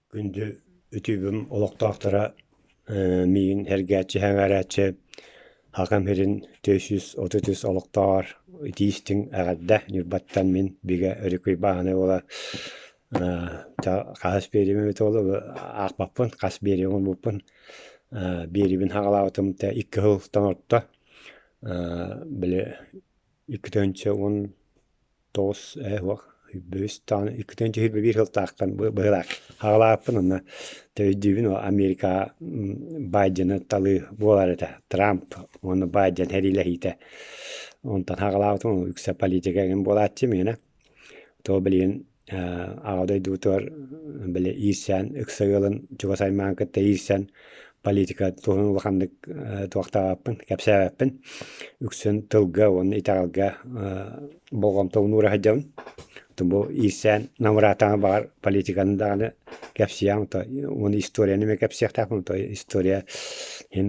Күндү үтүөбүм олохтоохторо миигин сэргээччи, сэҥээрээччи Хакам сирин 433 олохтооҕор итии-истиҥ эҕэрдэ Ньурбаттан мин Бигэ Өрүкүй Бааһынай уола хаһыс биэриим эбитэ буолуо аахпаппын, хас биэриим оҥорбуппун биэриибин саҕалаабытым 2 сылтан орто били 2019 ээ суох үс даҕаны 221 сылтаахтан быһыылаах аҕалааппын уонна өйдүүбүн Америкаҕа Байдены талыы буолар этэ Трамп уонна Байден сэриилэһиитэ онтон аҕалаабытым үксэ политика эҥин буолааччы миэнэ то билигин Аҕа дойдубутугар били иирсээн ыкса ыалын чугас аймаҕын кытта иирсэн политика туһун улаханнык туохтаабаппын, кэпсээбэппин. Үксүн тылга уонна итэҕэлгэ болҕомтобун уура сылдьабын. Бу иирсээн намыраатаҕына баҕар политиканы даҕаны кэпсиэҕим, уонна историяны эмиэ кэпсиэхтээхпин, история иһин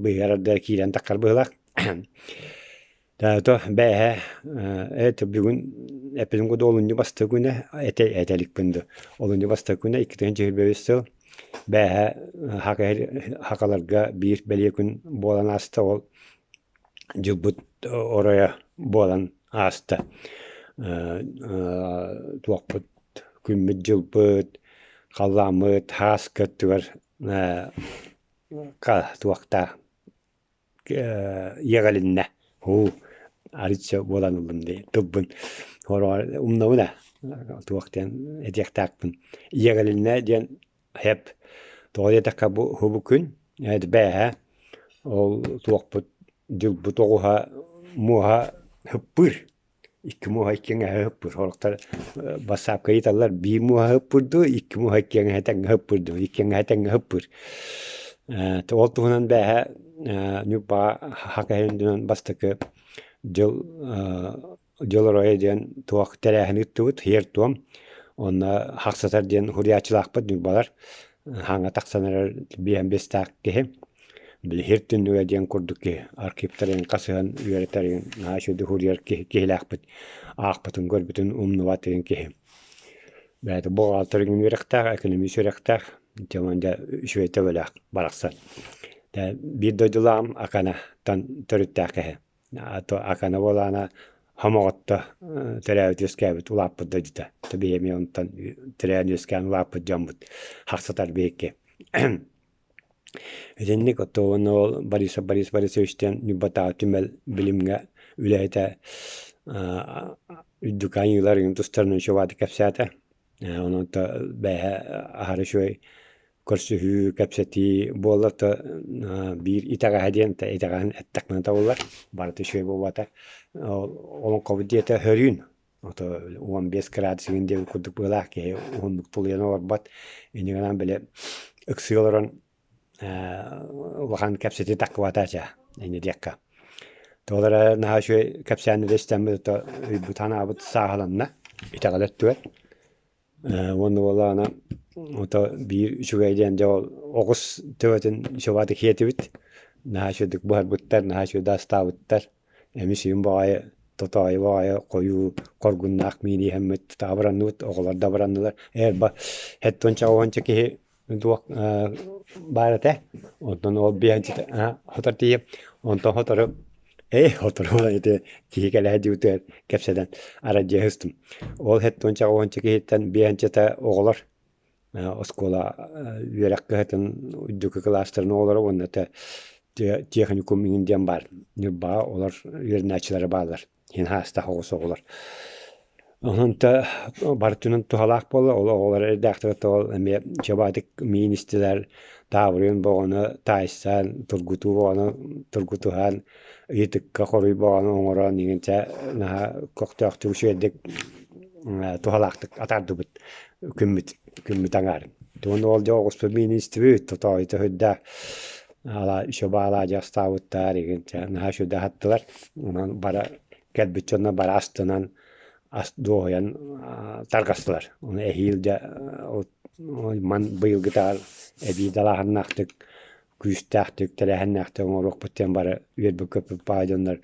быыһыгар ардыгар киирэн таххар быһыылаах. То бээһэ это бүгүн эппитим курдук олунньу бастакы күнэ этэ этэ иликпин дуу олунньу бастакы күнэ 2025 сыл бээһэ хакаларга биир бэлиэ күн буолан ааста ол дьылбыт оройо буолан ааста туохпут күммүт-дьылбыт халлааммыт һааска өттүгэр туохтаах иэҕэлиннэ һуу арыычча буолан ыллым дии тылбын хороҕор умнабын ээ туох диэн этиэхтээхпин иэҕэлиннэ диэн һэп тоҕо диэтэххэ бу бу күн бээһэ ол туохпут дьылбыт оҕуһа муоһа һыппыыр Икки муоһа икки эҥэһэ ыһыппыт. Сорохтор бассаапка ыйыталлар биир муоһа ыһыппыт дуу, икки муоһа икки эҥэһэ тэҥҥэ ыһыппыт дуу, икки эҥэһэ тэҥҥэ ыһыппыт. Ол туһунан бээһэ Ньурбаҕа Хакаһын үрдүнэн бастакы дьыл дьыл оройо диэн туох тэрээһин ыыттыбыт, сиэр-туом. Онно Хахсатар диэн суруйааччылаахпыт ньурбалар. Хаҥа тахсан эрэр биэһэн биэстээх киһи. Били сир түннүгэ диэн курдук киһи архивтарын хасыһан үөрэтэрин наһаа үчүгэйдик суруйар киһи киһилээхпит аахпытын көрбүтүн умнубат деген киһи. Бэйэтэ бухгалтер үөрэхтээх, экономист үөрэхтээх, дьэ дьэ үчүгэй төбөлөөх барахсан. Биир дойдулааҕым Аканаттан төрүттээх киһи. Акана буолаана хомоҕотто төрөөбүт үөскээбит улааппыт дойдута. Биһи эмиэ онтон төрөөн үөскээн улааппыт дьоммут хахсатар биһикки. Итинник оттон ол Борисов Борис Борисович диэн Ньурбатааҕы түмэл билимҥэ үлэһитэ үрдүк айыылар тустарынан үчүгэйдик кэпсээтэ. Онон бэйэ аһары үчүгэй көрсүһүү, кэпсэтии буолла то биир итэҕэһэ диэн итэҕэһин эттэхпинэ табыллар, барыта үчүгэй буолбата. Олоҥхобут диэтэ хөрүүн Ото 15 градус игин диэбит курдук быһыылаах киһи уһуннук тулуйан олорбот. Инньэ гынан били ыксыы олорон улахан кэпсэтии таххыбата чэ инньэ диэххэ. Тоҕо эрэ наһаа үчүгэй кэпсээннэри истэммит ото өйбүт санаабыт сааһыланна итэҕэл өттүгэр. Уонна буоллаҕына ото биир үчүгэй диэн дьэ ол оҕус төбөтүн үчүгэйдик сиэтибит. Наһаа үчүгэйдик буһарбыттар, наһаа үчүгэйдик астаабыттар. Эмис үйүн баҕайы, тотоойу баҕайы хойуу хоргуннаах миин иһэммит абыранныбыт, оҕолор да абыраннылар. Эр ба хэттуонча уонча киһи туох баар этэ. Онтон ол биһанчыта хотор тиийэ онтон хотору ээ хотору ити киһи кэлээ дьиутугар кэпсэтэн арадьыһыстым. Ол хэттуонча уонча киһиттэн биһанчыта оҕолор оскуола үөрэх кыһатын үрдүкү кылаастарын оҕолоро уонна техникум иҥин диэн баар Ньурбаҕа олор үөрэнээччилэрэ бааллар иһин хаастаах оҕус оҕолор онон барытынан туһалаах буолла ол оҕолор эрдээхтэр ол эмиэ чабаатык миин истилэр таабырын боҕону таайсан тургутуу боҕону тургутуһан ыйытыкка хоруй боҕону оҥорон иҥин чэ наһаа көхтөөхтүк үчүгэйдик туһалаахтык атаардыбыт күммүт күммүт аҥаарын. Уонна ол дьэ оҕуспут миин истибит, тотоойута сүрдээх ала үчүгэй алаадьы астаабыттар игин чэ наһаа үчүгэйдик аһаттылар. Онон бары кэлбит дьонно бары астынан ас дуоһуйан тарҕастылар. Ону эһиил дьэ ман быйылгытааҕар эбии далааһыннаахтык күүстээхтик, тэрээһиннээхтик оҥоруохпут диэн бары үөрбүт-көппүт баҕа дьоннор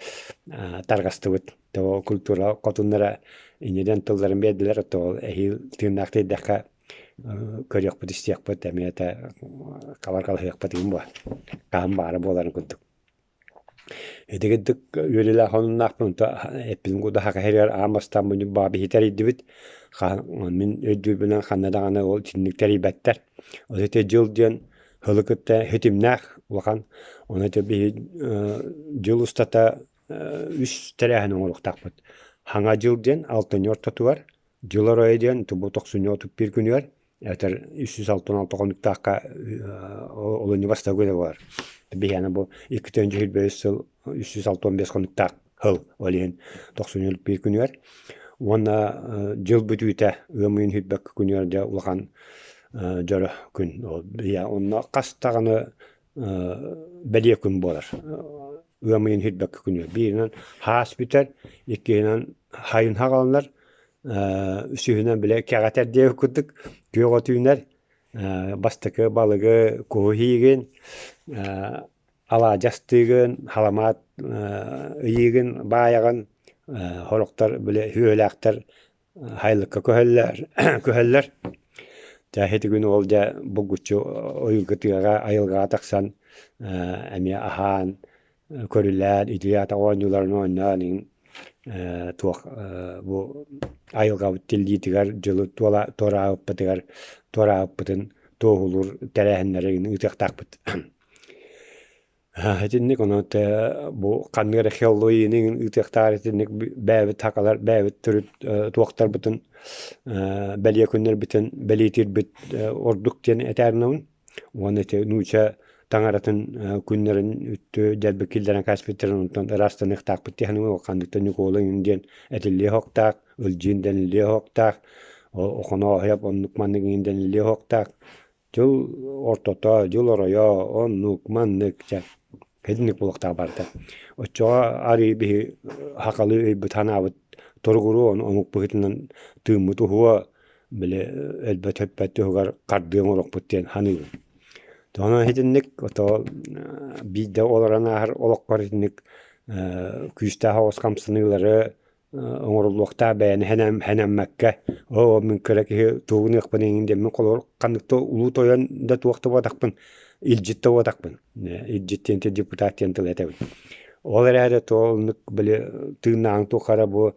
тарҕастыбыт. Тоҕо культура хотуннара иннинэн тылларын биэрдилэр, то эһиил тыыннаах тиийдэххэ Көрүөхпүт, истиэхпит, эмиэ этэ хабар халыһыахпыт игин буо. Хаһан баара буоларын курдук. Итигирдик үөрүүлээх сонуннаахпын эппитим курдук саха сиригэр аан бастаан бу ньурбаҕа биһи тэрийдибит. Мин өйдүүрбүнэн ханна даҕаны ол итинник тэрийбэттэр. Ол ити дьыл диэн сылы кытта ситимнээх улахан. Ону ити биһи дьыл устата үс тэрээһин оҥоруохтаахпыт. Хаҥа дьыл диэн алтынньы ортотугар, дьыл оройо диэн бу тохсунньу 31 күнүгэр этэр 366 хонуктаахха олунньу бастакы күнэ буолар. Биһиэнэ бу 2 сүүс сыл 365 хонуктаах сыл ол иһин 91 күнүгэр. Уонна дьыл бүтүүтэ ыам ыйын сүүрбэккэ күнүгэр дьэ улахан дьоро күн. Онно хас даҕаны бэлиэ күн буолар. Ыам ыйын сүүрбэккэ күнүгэр. Бииринэн хаас бүтэр, иккиһинэн хайын хаҕаланар, үсүһүнэн бile кэҕэтэр диэбит курдук күөх от үүнэр, бастакы балыгы куһу иһиигин, алаадьы астыыгын, халамаат ыйыыгын, баайаҕын, сорохтор били үһүөлээхтэр сайылыкка көһөллөр көһөллөр. Дьэ ити күн ол дьэ булгуччу ойуурга тыаҕа айылҕаҕа тахсан эмиэ аһаан көрүлээн, итии атах оонньууларын оонньоон иҥ туох бу айылҕабыт тиллиитигэр дьылы туораабыппытыгар туораабыппытын туоһулуур тэрээһиннэри ыытыахтаахпыт. Итинник онон бу ханнык эрэ Хэллоуины ыытыахтаах итинник бэйэбит сахалар бэйэбит төрүт туохтарбытын бэлиэ күннэрбитин бэлиэтиирбит ордук диэн этээринэбин. Уонна ити нуучча таҥаратын күннэрин үттү дэлби киллэрэн кээспиттэрин онтон ыраастаныахтаахпыт диэн ханнык да Ньукуола иҥин диэн этиллиэ суохтаах, Ылдьыын дэниллиэ суохтаах, Охонооһойоп оннук маннык иҥин дэниллиэ суохтаах. Дьыл ортото, дьыл оройо, оннук, маннык дьэ итинник буолуохтаах барыта. Оччоҕо арыы биһи сахалыы өйбүт-санаабыт туругуруо, омук быһыытынан тыыммыт уһуо, били өлбөт-өппөт туһугар хардыы оҥоруохпут диэн саныыбын. Онон итинник ото биирдэ олорон ааһар олоххор итинник күүстээх оҕус хамсаныылары оҥоруллуохтаах бэйэни хэнэммэккэ оо мин кыра киһи тугун ыахпын эҥин диэн мин холобур ханнык да улуу тойон да туох да буотахпын илдьит да буотахпын илдьит диэн депутат диэн тыл этэбин ол эрээри то оннук били тыыннааҕыҥ тухары бу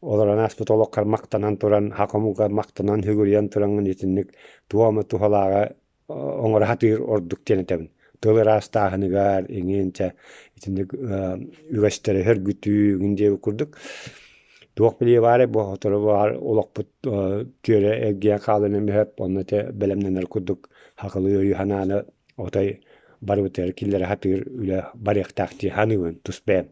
олорон ааспыт олоххор махтанан туран хакамуга махтанан сүгүрүйэн тураҥҥын итинник туох эмэ туһалааҕы оҥоро сатыыр ордук диэн этэбин. Тыл ыраастааһыныгар иҥин чэ итинник үгэстэри сөргүтүү иҥин диэбит курдук туох билиэ баарай бу сотору баар олохпут түөрэ эргийэн хаалан эмиһэп онно ити бэлэмнэнэр курдук сахалыы өйү-санааны отой барыбытыгар киллэрэ сатыыр үлэ барыахтаах дии саныыбын тус бэйэм.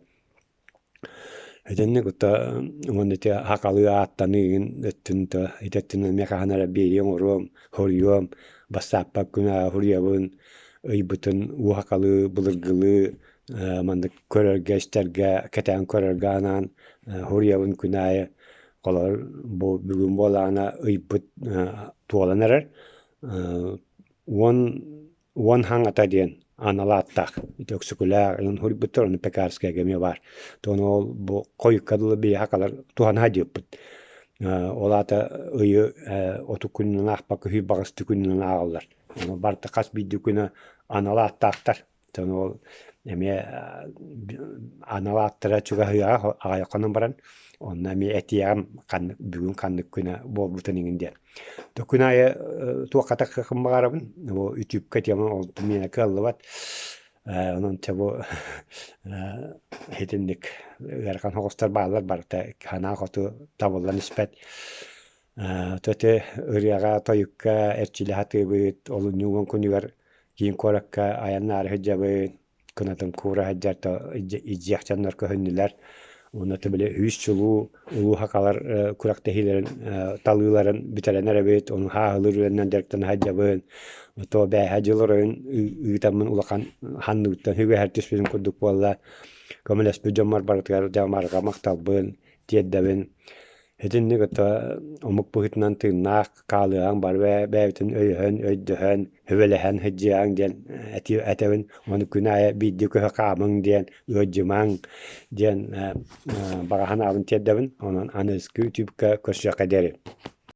Итинник ото уонна ити сахалыы ааттаныыгын өттүн то ити өттүн эмиэ хаһан эрэ биэриэм оҥоруом, суруйуом, бассааппар күн аайы суруйабын, ыйбытын уу сахалыы былыргылыы маннык көрөргө-истэргэ, кэтээн көрөргө анаан суруйабын күн аайы. Холобур, бу бүгүн буоллаҕына ыйбыт туолан эрэр 10 Уон хаҥата диэн анал ааттаах ити Өксөкүлээх ыйын суруйбуттар, ону Пекарскайга эмиэ баар. Тону ол бу хойукка дылы биһиэхэ калар туһана диэппит. Ол аата ыйы 30 күнүнэн аахпакка 108 күнүнэн ааҕаллар. Ону барыта хас биирдии күнэ анал ааттаахтар. Тону ол эмиэ анал ааттара чугаһыаҕа аҕыйах хонон баран онно эмиэ этиэҕим ханнык бүгүн ханнык күнэ буолбутун иҥин диэн. Күн аайы туохха тахсыахпын баҕарабын, бу үтүпкэ тема ол миэнэ кыаллыбат. Онон чэ бу итинник ыарахан соҕустар бааллар барыта санаа хоту табыллан испэт. Төтө ырыаҕа, тойукка эрчиллэ сатыыбыт, олунньу уон күнүгэр киин куоракка айаннаары сылдьабын. Кынатын куура сылдьар илдьиэх дьоннор көһүннүлэр. Уонна били үс чулуу улуу сахалар күрэхтэһиилэрин талыыларын бүтэрэн эрэбит, ону хааһылыыр үлэнэн дьарыктана сылдьабын. То бээһэ дьыл оройун ыытаммын улахан ханныгыттан үгэһэр түспүтүм курдук буолла. Көмөлөспүт дьоммор барытыгар дьамарга махталбын тиэрдэбин. Итинник ото омук быһыытынан тыыннаах хаалыаҕыҥ бары бэйэбитин өйөһөн, өйдөһөн, сүбэлэһэн сылдьыаҕыҥ диэн этэбин. Ону күн аайы биирдии көһө хаамыҥ диэн, ыалдьымаҥ диэн баҕа санаабын тиэрдэбин. Онон аныгыскы үтүбүккэ көрсүөххэ диэри.